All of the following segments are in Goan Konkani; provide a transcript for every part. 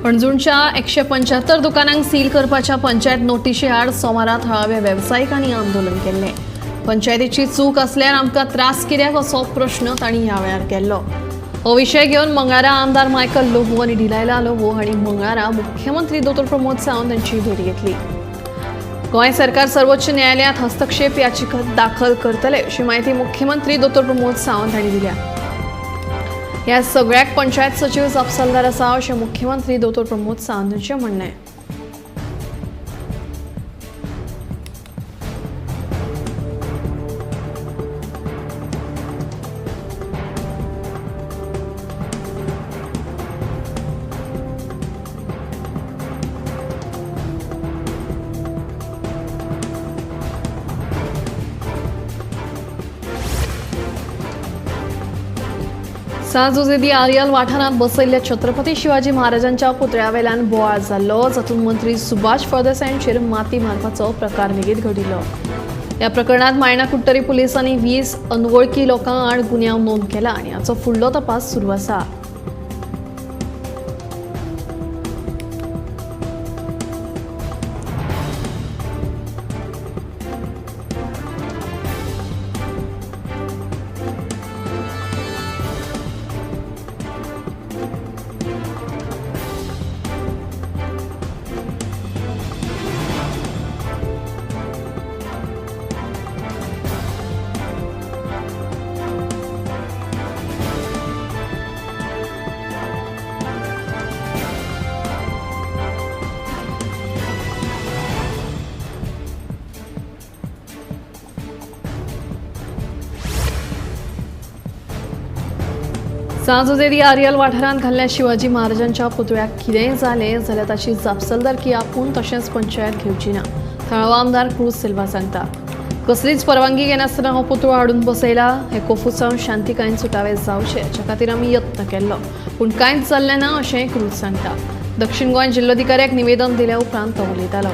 पणजूणच्या 175 दुकानांक सील करपाच्या पंचायत नोटिशी आड सोमारा थळाव्या वेवसायिकांनी आंदोलन केल्लें. पंचायतीची चूक आसल्यार आमकां त्रास कित्याक असो प्रश्न तांणी ह्या वेळार केल्लो. हो विशय घेवन मंगळारा आमदार मायकल लोबो आनी डिलायला लोबो हांणी मंगळारा मुख्यमंत्री दोतोर प्रमोद सावंत हांची भेट घेतली. गोंय सरकार सर्वोच्च न्यायालयात हस्तक्षेप याचिका दाखल करतले अशी म्हायती मुख्यमंत्री दोतोर प्रमोद सावंत हांणी दिल्या. ह्या सगळ्याक पंचायत सचीव जापसालदार आसा अशें मुख्यमंत्री दोतोर प्रमोद सावंत हांचें म्हणणें. सांजुझे दी आरियल वाठारांत बसयल्ल्या छत्रपती शिवाजी महाराजांच्या पुतळ्यावेल्यान बोवाळ जाल्लो, जातूंत मंत्री सुभाष फळदेसायांचेर माती मारपाचो प्रकार लेगीत घडिल्लो. ह्या प्रकरणांत मायणा कुडटरी पुलिसांनी 20 अनवळखी लोकां आड गुन्यांव नोंद केला आनी हाचो फुडलो तपास सुरू आसा. सांजुझे दी आरियल वाठारांत घाल्ल्या शिवाजी महाराजांच्या पुतळ्याक कितेंय जालें जाल्यार ताची जापसालदारकी आपूण तशेंच पंचायत घेवची ना, थळावो आमदार क्रूज सिल्वा सांगता. कसलीच परवानगी घेनासतना हो पुतळो हाडून बसयला. हे कोफुसांव शांतिकायेन सुटावे जावचे हाच्या खातीर आमी यत्न केल्लो, पूण कांयच जाल्लें ना अशें क्रूज सांगता. दक्षिण गोंय जिल्लोधिकाऱ्याक निवेदन दिल्या उपरांत तो उलयतालो.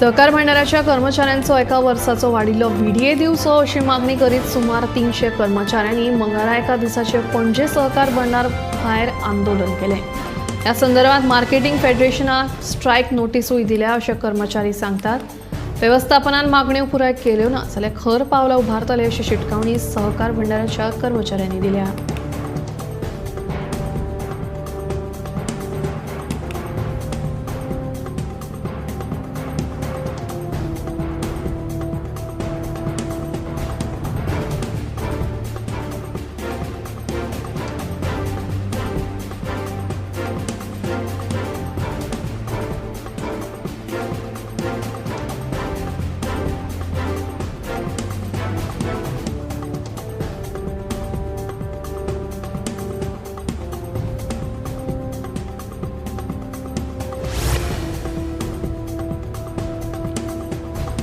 सहकार भांडाराच्या कर्मचाऱ्यांचो एका वर्साचो वाडिल्लो व्हीडीए दिवचो अशी मागणी करीत सुमार 300 कर्मचाऱ्यांनी मंगळारा एका दिसाचे पणजे सहकार भांडार भायर आंदोलन केलें. ह्या संदर्भात मार्केटिंग फेडरेशनाक स्ट्रायक नोटिसूय दिल्या अशें कर्मचारी सांगतात. वेवस्थापनान मागण्यो पुराय केल्यो ना जाल्यार खर पावलां उबारतले अशी शिटकावणी सहकार भांडाराच्या कर्मचाऱ्यांनी दिल्या.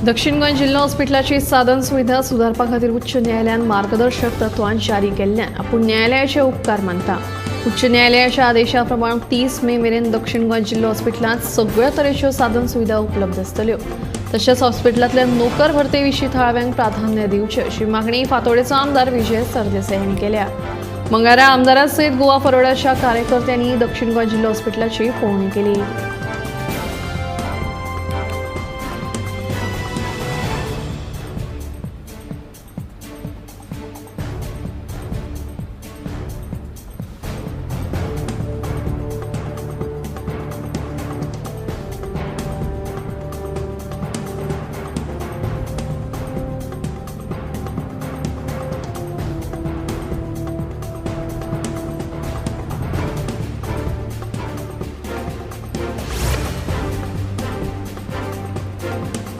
दक्षिण गोंय जिल्हो हॉस्पिटलाची साधन सुविधा सुदारपा खातीर उच्च न्यायालयान मार्गदर्शक तत्वां जारी केल्ल्यान आपूण न्यायालयाचे उपकार मानता. उच्च न्यायालयाच्या आदेशा प्रमाण 30 मे मेरेन दक्षिण गोंय जिल्हो हॉस्पिटलांत सगळ्यो तरेच्यो साधन सुविधा उपलब्ध आसतल्यो. तशेंच हॉस्पिटलांतल्या नोकर भरते विशीं थळाव्यांक प्राधान्य दिवचें अशी मागणी फातोडेचो आमदार विजय सरदेसाय हांणी केल्या. मंगळारा आमदारा सयत गोवा फॉरवर्डाच्या कार्यकर्त्यांनी दक्षिण गोंय जिल्हो हॉस्पिटलाची पळोवणी केली.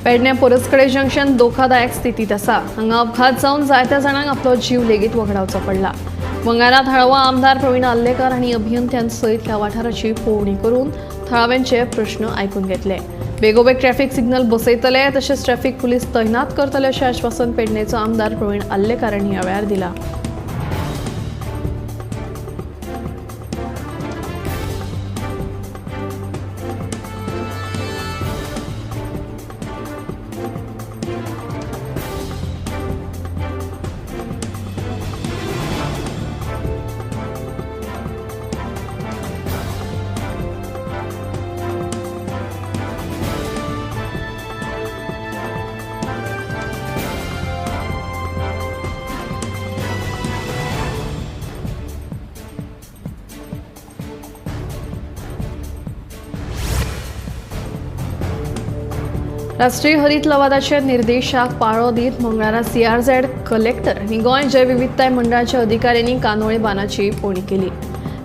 पेडणे पोरसकडे जंक्शन धोकादायक स्थितीत आसा. हांगा अपघात जावन जायत्या जाणांक आपलो जीव लेगीत वगडावचो पडला. मंगळारा थळावो आमदार प्रवीण आर्लेकर हांणी अभियंत्यां सयत ह्या वाठाराची पळोवणी करून थळाव्यांचे प्रश्न आयकून घेतले. बेगोबेग ट्रॅफिक सिग्नल बसयतले तशेंच ट्रॅफिक पुलीस तैनात करतले अशें आश्वासन पेडणेचो आमदार प्रवीण आर्लेकर हांणी ह्या वेळार दिला. राष्ट्रीय हरित लवादाच्या निर्देशाक पाळो दीत मंगळारा सीआरझेड कलेक्टर आनी गोंय जैवविविधताय मंडळाच्या अधिकाऱ्यांनी कानोळे बांदाची पळोवणी केली.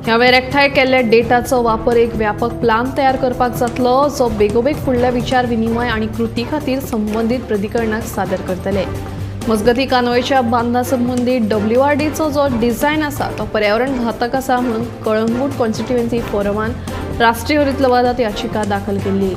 ह्या वेळार एकठांय केल्ल्या डेटाचो वापर एक व्यापक प्लान तयार करपाक जातलो जो बेगोबेग फुडल्या विचार विनिमय आनी कृती खातीर संबंदीत प्राधिकरणाक सादर करतले. मजगती कानोळेच्या बांदा संबंदी डब्ल्यूआरडीचो जो डिझायन आसा तो पर्यावरण घातक आसा म्हणून कळंगूट कॉन्स्टिट्युएन्सी फोरमान राष्ट्रीय हरित लवादात याचिका दाखल केल्ली.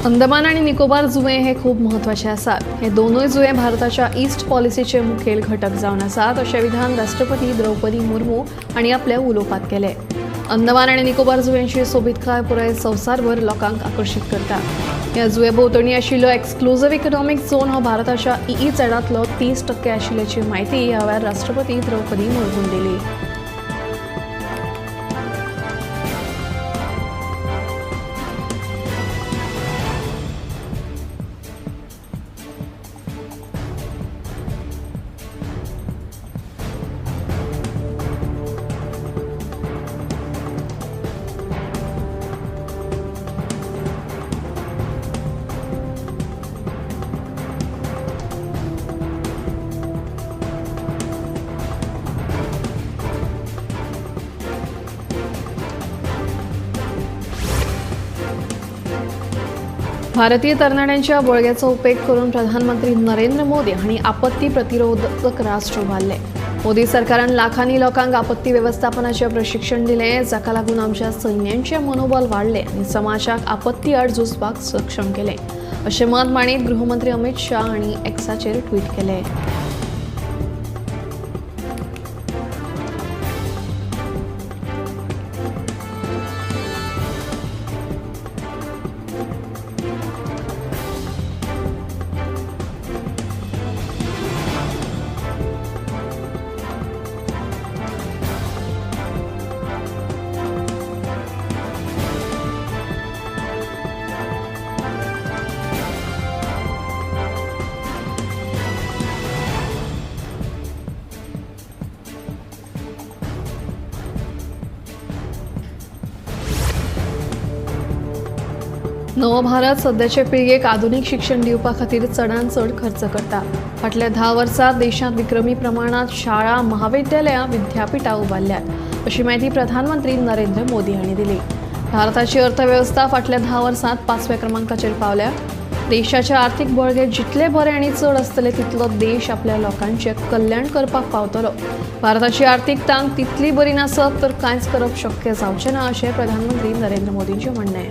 अंदमान आणि निकोबार जुवे हे खूब म्हत्वाचे आसात. हे दोनूय जुवे भारताच्या ईस्ट पॉलिसीचे मुखेल घटक जावन आसात अशें विधान राष्ट्रपती द्रौपदी मुर्मू हांणी आपल्या उलोवपांत केलें. अंदमान आनी निकोबार जुव्यांची सोबीतकाय पुराय संवसारभर लोकांक आकर्शीत करता. ह्या जुवे भोंवतणी आशिल्लो एक्सक्लुझिव्ह इकॉनॉमिक झोन हो भारताच्या ईईझेडांतलो 30% आशिल्ल्याची म्हायती ह्या वेळार राष्ट्रपती द्रौपदी मुर्मून दिली. भारतीय तरणाट्यांच्या बळग्याचो उपेग करून प्रधानमंत्री नरेंद्र मोदी हांणी आपत्ती प्रतिरोधक राष्ट्र उबारलें. मोदी सरकारान लाखांनी लोकांक आपत्ती वेवस्थापनाचें प्रशिक्षण दिलें, जाका लागून आमच्या सैन्यांचें मनोबल वाडलें आनी समाजाक आपत्ती आड झुजपाक सक्षम केलें अशें मत मांडीत गृहमंत्री अमित शाह हांणी एक्साचेर ट्वीट केलें. नवो भारत सध्याचे पिळगेक आधुनीक शिक्षण दिवपा खातीर चडांत चड खर्च करता. फाटल्या 10 वर्सांत देशांत विक्रमी प्रमाणांत शाळा, महाविद्यालयां, विद्यापिठां उबारल्यात अशी म्हायती प्रधानमंत्री नरेंद्र मोदी हांणी दिली. भारताची अर्थवेवस्था फाटल्या 10 वर्सांत 5व्या क्रमांकाचेर पावल्या. देशाचे आर्थिक बळगे जितले बरे आनी चड आसतले तितलो देश आपल्या लोकांचें कल्याण करपाक पावतलो. भारताची आर्थिक तांक तितली बरी नासत तर कांयच करप शक्य जावचें ना अशें प्रधानमंत्री नरेंद्र मोदींचें म्हणणें.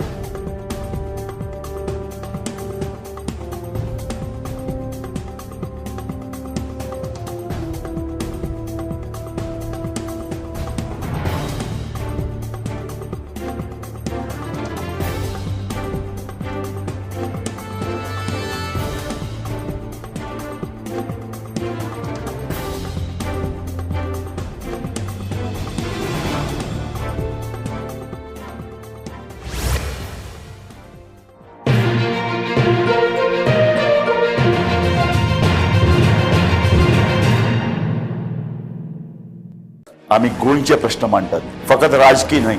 आमी गोंयचे प्रश्न मांडटात, फकत राजकी न्हय,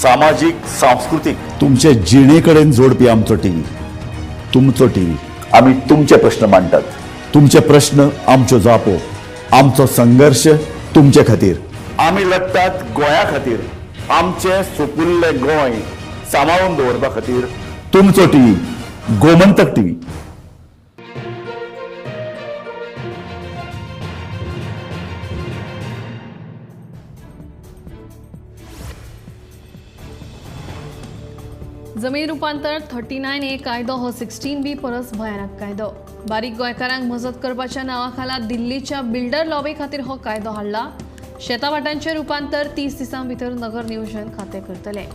सामाजीक, सांस्कृतीक, तुमचे जिणे कडेन जोडपी आमचो टीव्ही, तुमचो टीव्ही। आमी तुमचे प्रश्न मांडटात, तुमचे प्रश्न आमच्यो जापो, आमचो संघर्श तुमचे खातीर। आमी लढटात गोंया खातीर, आमचें सुपुल्लें गोंय सांबाळून दवरपा खातीर। तुमचो टीव्ही, गोमंतक टीव्ही। जमीन रुपांतर 39A कायदो हो 16B परस भयानक कायदो। बारीक गोंयकारांक मजत करपाच्या नांवा खाला दिल्लीच्या बिल्डर लॉबी खातीर हो कायदो हाडला। शेतावाटांचें रुपांतर 30 दिसां भितर नगर नियोजन खातें करतलें।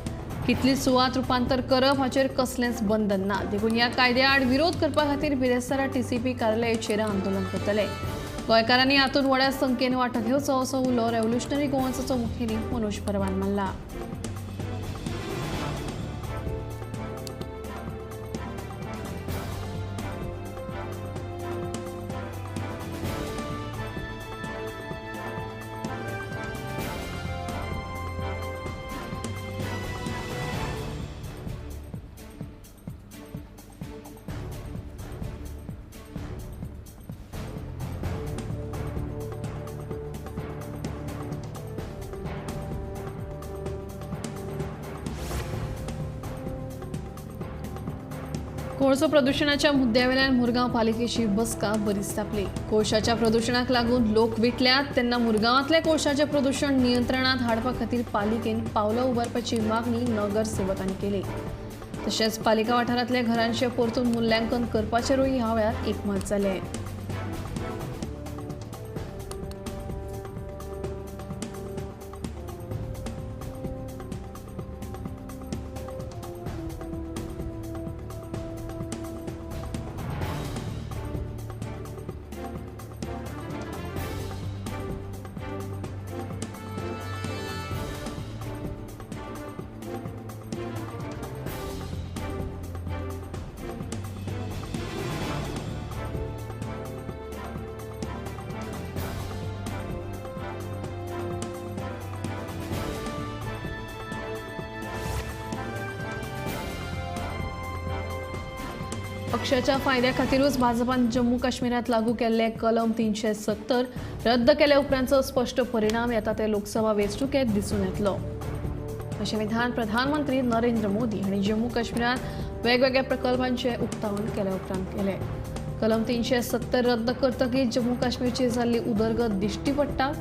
कितली सुवात रुपांतर करप हाचेर कसलेंच बंधन ना, देखून ह्या कायद्या आड विरोध करपा खातीर बिरेस्तारा टीसीपी कार्यालयाचेर आंदोलन करतले। गोंयकारांनी हातूंत व्हडा संख्येन वांटो घेवचो असो उलो रेव्होल्युशनरी गोवन्साचो मुखेली मनोज परबान मारला। कोळसो प्रदुशणाच्या मुद्द्यावेल्यान मुरगांव पालिकेची बसका बरीच तापली। कोळशाच्या प्रदुशणाक लागून लोक विटल्यात तेन्ना मुरगांवांतल्या कोळशाचें प्रदुशण नियंत्रणांत हाडपा खातीर पालिकेन पावलां उबारपाची मागणी नगरसेवकांनी केली। तशेंच पालिका वाठारांतल्या घरांचें परतून मुल्यांकन करपाचेरूय ह्या वेळार एकमत जालें। पक्षाच्या फायद्या खातीरूच भाजपान जम्मू काश्मीरात लागू केल्ले कलम 370 रद्द केल्या उपरांतचो स्पश्ट परिणाम येता ते लोकसभा वेंचणुकेंत दिसून येतलो, अशें विधान प्रधानमंत्री नरेंद्र मोदी हांणी जम्मू काश्मीरात वेगवेगळ्या प्रकल्पांचें उक्तावण केल्या उपरांत केलें। कलम 370 रद्द करतकीच जम्मू काश्मीरची जाल्ली उदरगत दिश्टी पडटा।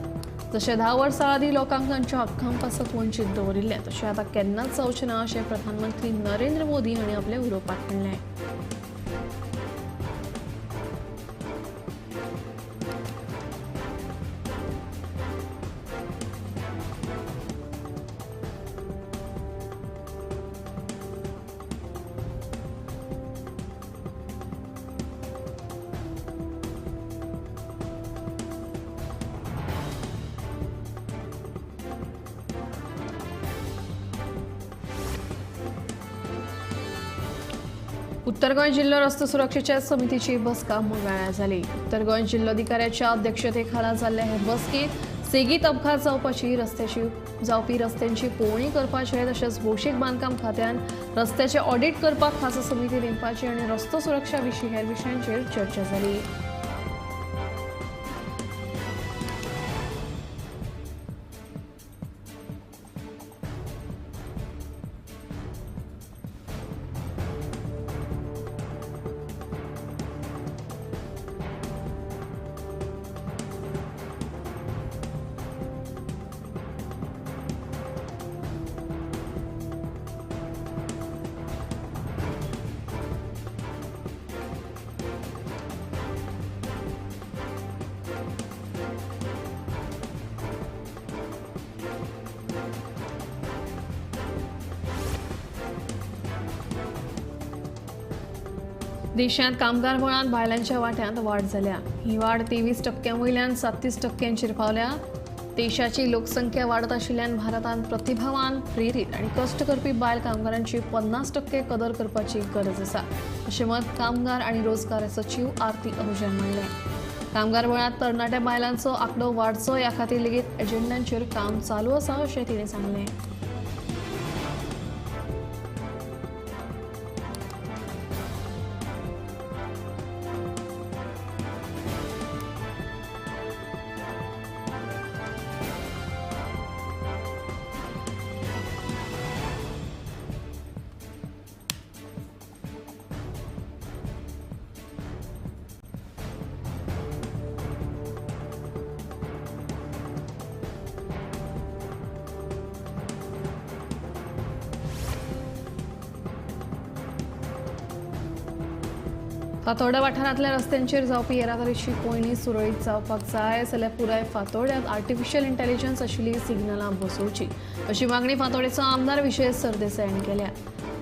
जशें 10 वर्सां आदीं लोकांक तांच्या हक्कां पासत वंचीत दवरिल्लें तशें आतां केन्नाच जावचें ना, अशें प्रधानमंत्री नरेंद्र मोदी हांणी आपल्या उलोवपांत म्हणलें। उत्तर गोंय जिल्लो रस्तो सुरक्षेच्या समितीची बसका मंगळारा जाली। उत्तर गोंय जिल्लोधिकाऱ्याच्या अध्यक्षतेखाला जाल्ले हे बसकेंत सेगीत अपघात जावपाची जावपी रस्त्यांची पळोवणी करपाचे तशेंच भौशीक बांदकाम खात्यान रस्त्याचे ऑडिट करपाक खासा समिती नेमपाची आनी रस्तो सुरक्षा विशीं हेर विशयांचेर चर्चा जाली। देशांत कामगार मळांत बायलांच्या वांट्यांत वाड जाल्या। ही वाड 23% वयल्यान 37% पावल्या। देशाची लोकसंख्या वाडत आशिल्ल्यान भारतान प्रतिभावान, प्रेरीत आनी कश्ट करपी बायल कामगारांची 50% कदर करपाची गरज आसा, अशें मत कामगार आनी रोजगार सचीव आरती अहुजान म्हणलें। कामगार मळार तरणाट्या बायलांचो आंकडो वाडचो ह्या खातीर लेगीत एजेंडांचेर काम चालू आसा अशें तिणें सांगलें। फातोर्डा वाठारांतल्या रस्त्यांचेर जावपी येरादारीची कोंयडी सुरळीत जावपाक जाय जाल्यार पुराय फातोर्ड्यांत आर्टिफिशियल इंटेलिजन्स आशिल्ली सिग्नलां बसोवची अशी मागणी फातोर्डेचो आमदार विजय सरदेसाय हांणी केल्या।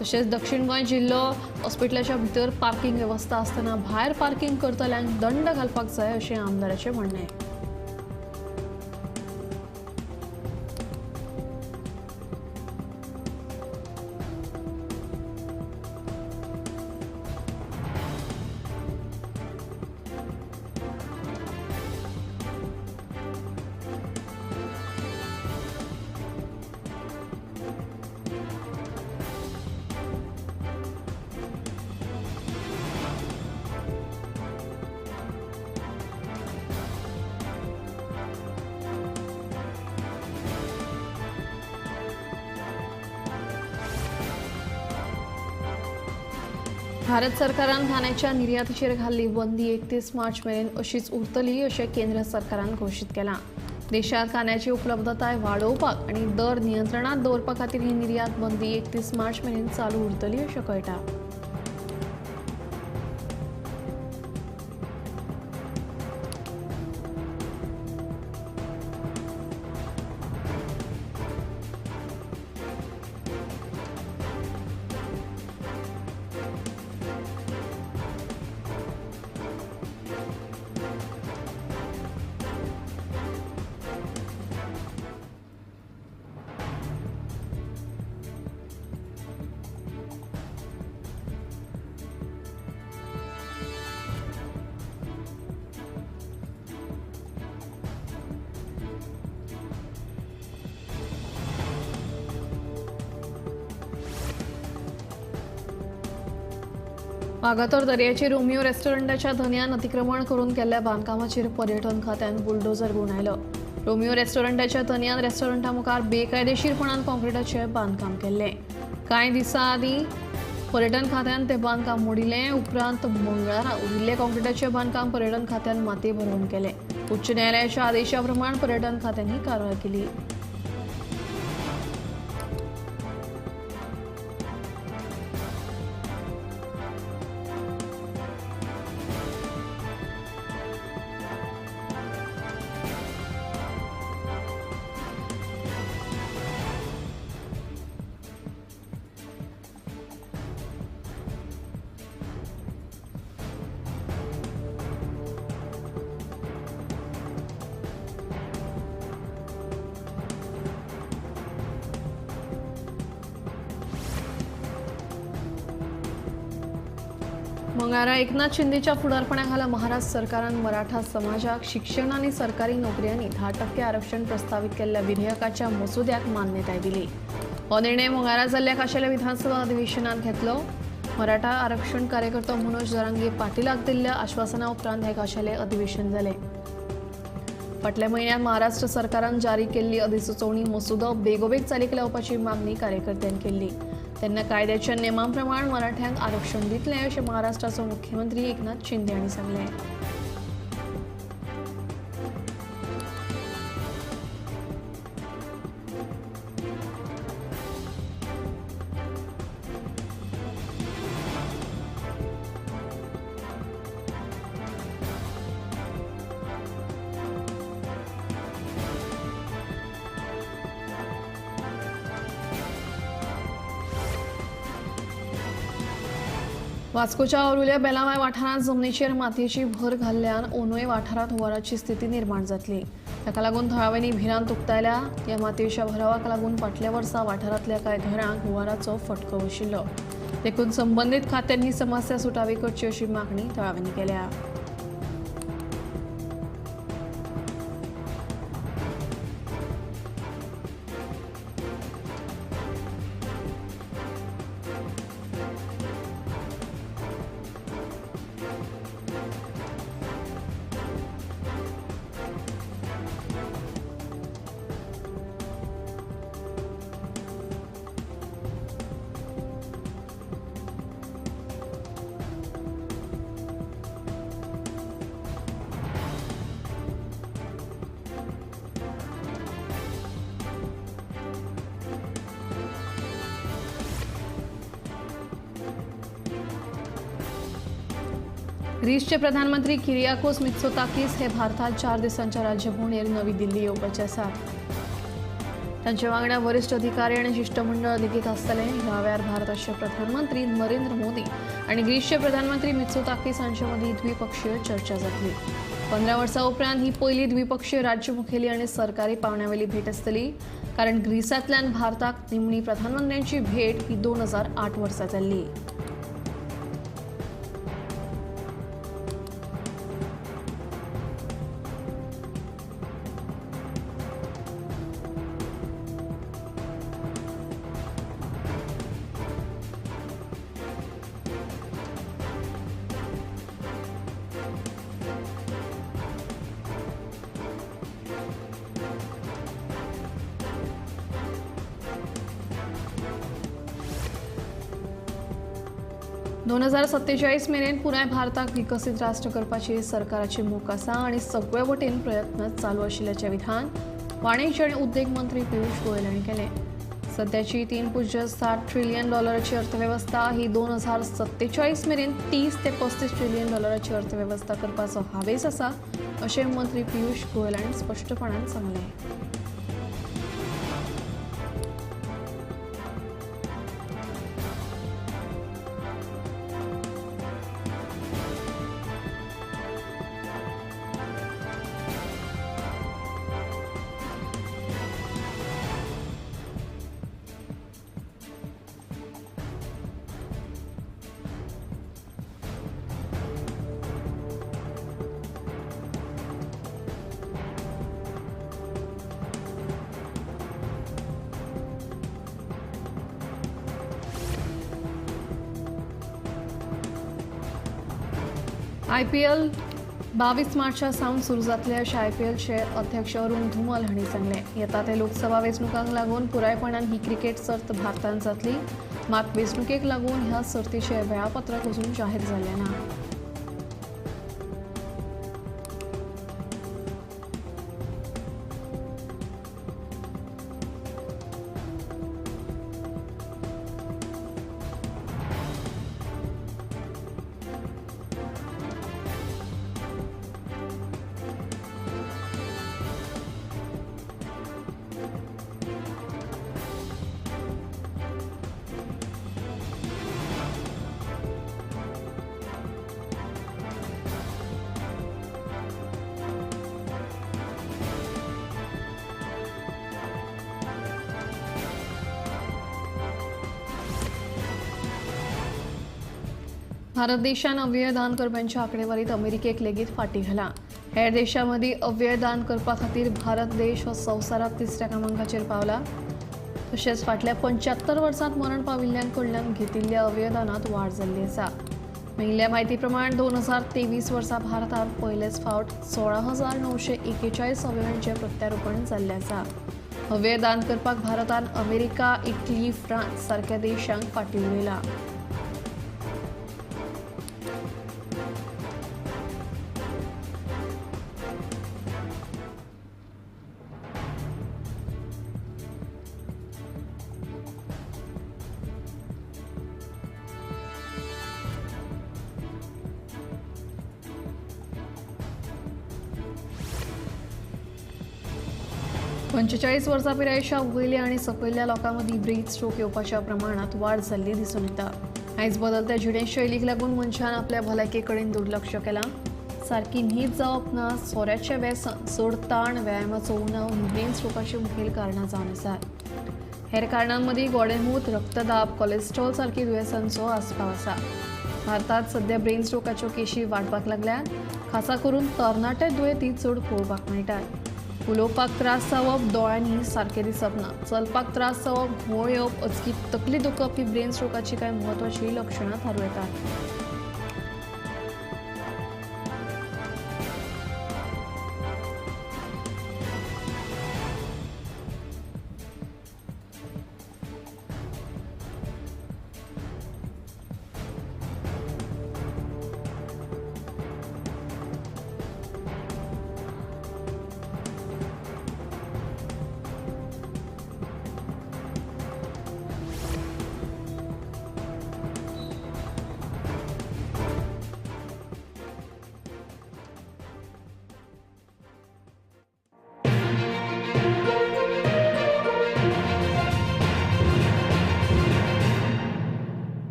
तशेंच दक्षिण गोंय जिल्लो हॉस्पिटलाच्या भितर पार्किंग वेवस्था आसतना भायर पार्किंग करतल्यांक दंड घालपाक जाय अशें आमदाराचें म्हणणें। भारत सरकारान कांद्याच्या निर्यातीचेर घाल्ली बंदी 31 मार्च मेरेन अशीच उरतली अशें केंद्र सरकारान घोशीत केलां। देशांत कांद्याची उपलब्धताय वाडोवपाक आनी दर नियंत्रणांत दवरपा खातीर ही निर्यात बंदी 31 मार्च मेरेन चालू उरतली अशें कळटा। वागातोर दर्याचेर रोमियो रेस्टॉरंटाच्या धनयान अतिक्रमण करून केल्ल्या बांदकामाचेर पर्यटन खात्यान बुलडोजर घुंवडायलो। रोमियो रेस्टॉरंटाच्या धनयान रेस्टॉरंटा मुखार बेकायदेशीरपणान कॉन्क्रिटाचें बांदकाम केल्लें। कांय दिसां आदीं पर्यटन खात्यान तें बांदकाम मोडिल्लें। उपरांत मंगळारा उरिल्लें कॉन्क्रिटाचें बांदकाम पर्यटन खात्यान माती भरोवन केलें। उच्च न्यायालयाच्या आदेशा प्रमाण पर्यटन खात्यान ही कारवाय केली। मंगळारा एकनाथ शिंदेच्या फुडारपणाखाला महाराष्ट्र सरकारान मराठा समाजाक शिक्षण आनी सरकारी नोकऱ्यांनी 10% आरक्षण प्रस्तावित केल्ल्या विधेयकाच्या मसुद्याक मान्यताय दिली। हो निर्णय मंगळारा जाल्ल्या खाशेल्या विधानसभा अधिवेशनात घेतलो। मराठा आरक्षण कार्यकर्तो मनोज जरांगे पाटीलाक दिल्ल्या आश्वासना उपरांत हे खाशेले अधिवेशन जालें। फाटल्या म्हयन्यांत महाराष्ट्र सरकारान जारी केल्ली अधिसुचोवणी मसुदो बेगोबेग चालीक लावपाची मागणी कार्यकर्त्यांनी केल्ली। तेन्ना कायद्याच्या नेमाप्रमाण मराठ्यांक आरक्षण दितले अशें महाराष्ट्राचो मुख्यमंत्री एकनाथ शिंदे हांणी सांगलें। वास्कोच्या औरुल्या बेलामाय वाठारांत जमनीचेर मातयेची भर घाल्ल्यान ओनोय वाठारांत हुंवाराची स्थिती निर्माण जातली। ताका लागून थळाव्यांनी भिरांत उक्तायल्या। ह्या मातयेच्या भरावाक लागून फाटल्या वर्सा वाठारांतल्या कांय घरांक हुंवाराचो फटको बशिल्लो। देखून संबंदीत खात्यांनी समस्या सुटावी करची अशी मागणी थळाव्यांनी केल्या। ग्रीसचे प्रधानमंत्री किरियाकोस मित्सोताकीस हे भारतात 4 दिसांच्या राज्यभोवणेर नवी दिल्ली येवपाचे आसात. तांचे वांगडा वरिष्ठ अधिकारी आनी शिष्टमंडळ लेगीत आसतलें. ह्या वेळार भारताचे प्रधानमंत्री नरेंद्र मोदी आनी ग्रीसचे प्रधानमंत्री मित्सोताकीस हांचे मदीं द्विपक्षीय चर्चा जातली. 15 वर्सां उपरांत ही पयली द्विपक्षीय राज्य मुखेली आनी सरकारी पावण्यावेली भेट आसतली, कारण ग्रीसांतल्यान भारताक निमणी प्रधानमंत्र्यांची भेट ही 2008 वर्सा जाल्ली. दोन 2047 मेरेन पुराय भारताक विकसीत राष्ट्र करपाची सरकाराची मोख आसा आनी सगळे वटेन प्रयत्न चालू आशिल्ल्याचें विधान वाणिज्य आनी उद्देग मंत्री पियूष गोयल हांणी केलें. सद्याची 3.7 ट्रिलियन डॉलराची अर्थवेवस्था ही 2047 मेरेन 30 ते 35 ट्रिलियन डॉलराची अर्थवेवस्था करपाचो हावेस आसा अशें मंत्री पियूष गोयल हांणी स्पश्टपणान सांगलें. आयपीएल 22 मार्चा सावन सुरू जातले अशें आयपीएलचे अध्यक्ष अरुण धुमल हांणी सांगलें. येता ते लोकसभा वेंचणुकांक लागून पुरायपणान ही क्रिकेट सर्त भारतांत जातली, मात वेंचणुकेक लागून ह्या सर्तीचें वेळापत्रक अजून जाहीर जालें ना. भारत देशान अवयव दान करप्यांच्या आंकडेवारीत अमेरिकेक लेगीत फाटी घाला. हेर देशां मदीं अवयव दान करपा खातीर भारत देश हो संवसारांत 3ऱ्या क्रमांकाचेर पावला. तशेंच फाटल्या 75 वर्सांत मरण पाविल्ल्यां कडल्यान घेतिल्ल्या अवयवदानांत वाड जाल्ली आसा. मेळिल्ल्या म्हायती प्रमाण 2023 वर्सा भारतांत पयलेच फावट 16,941 अवयवांचें प्रत्यारोपण जाल्लें आसा. अवयव दान करपाक भारतान अमेरिका, इटली, फ्रांस सारक्या देशांक फाटीं उडयला. पंचेचाळीस वर्सां पिरायेच्या वयल्या आनी सकयल्या लोकां मदीं ब्रेन स्ट्रोक येवपाच्या प्रमाणांत वाड जाल्ली दिसून येता. आयज बदलत्या जिणेशैलीक लागून मनशान आपल्या भलायके कडेन दुर्लक्ष केलां. सारकी न्हीद जावप ना, सोऱ्याचें व्यसन, चड ताण, व्यायामाचो उणाव ही ब्रेन स्ट्रोकाची मुखेल कारणां जावन आसात. हेर कारणां मदीं गोडेंमूत, रक्तदाब, कोलेस्ट्रॉल सारकी दुयेंसांचो आस्पाव आसा. भारतांत सद्या ब्रेन स्ट्रोकाच्यो केशी वाडपाक लागल्यात. खासा करून तरणाटे दुयेंती चड पळोवपाक मेळटात. उलोवपाक त्रास जावप, दोळ्यांनी सारकें दिसप ना, चलपाक त्रास जावप, घुंवळ येवप, अचकीत तकली दुखप ही ब्रेन स्ट्रोकाची कांय म्हत्वाचीं लक्षणां थारूं येतात.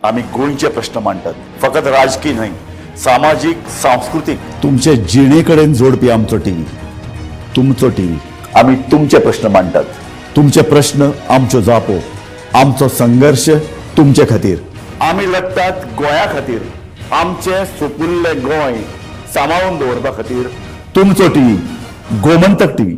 आमी गोंयचे प्रश्न मांडटात. फकत राजकी न्हय, सामाजीक, सांस्कृतीक, तुमचे जिणे कडेन जोडपी आमचो टीव्ही, तुमचो टीव्ही. आमी तुमचे प्रश्न मांडटात. तुमचे प्रश्न आमच्यो जापो, आमचो संघर्श तुमचे खातीर. आमी लढटात गोंया खातीर, आमचें सुपुल्लें गोंय सांबाळून दवरपा खातीर. तुमचो टीव्ही, गोमंतक टीव्ही.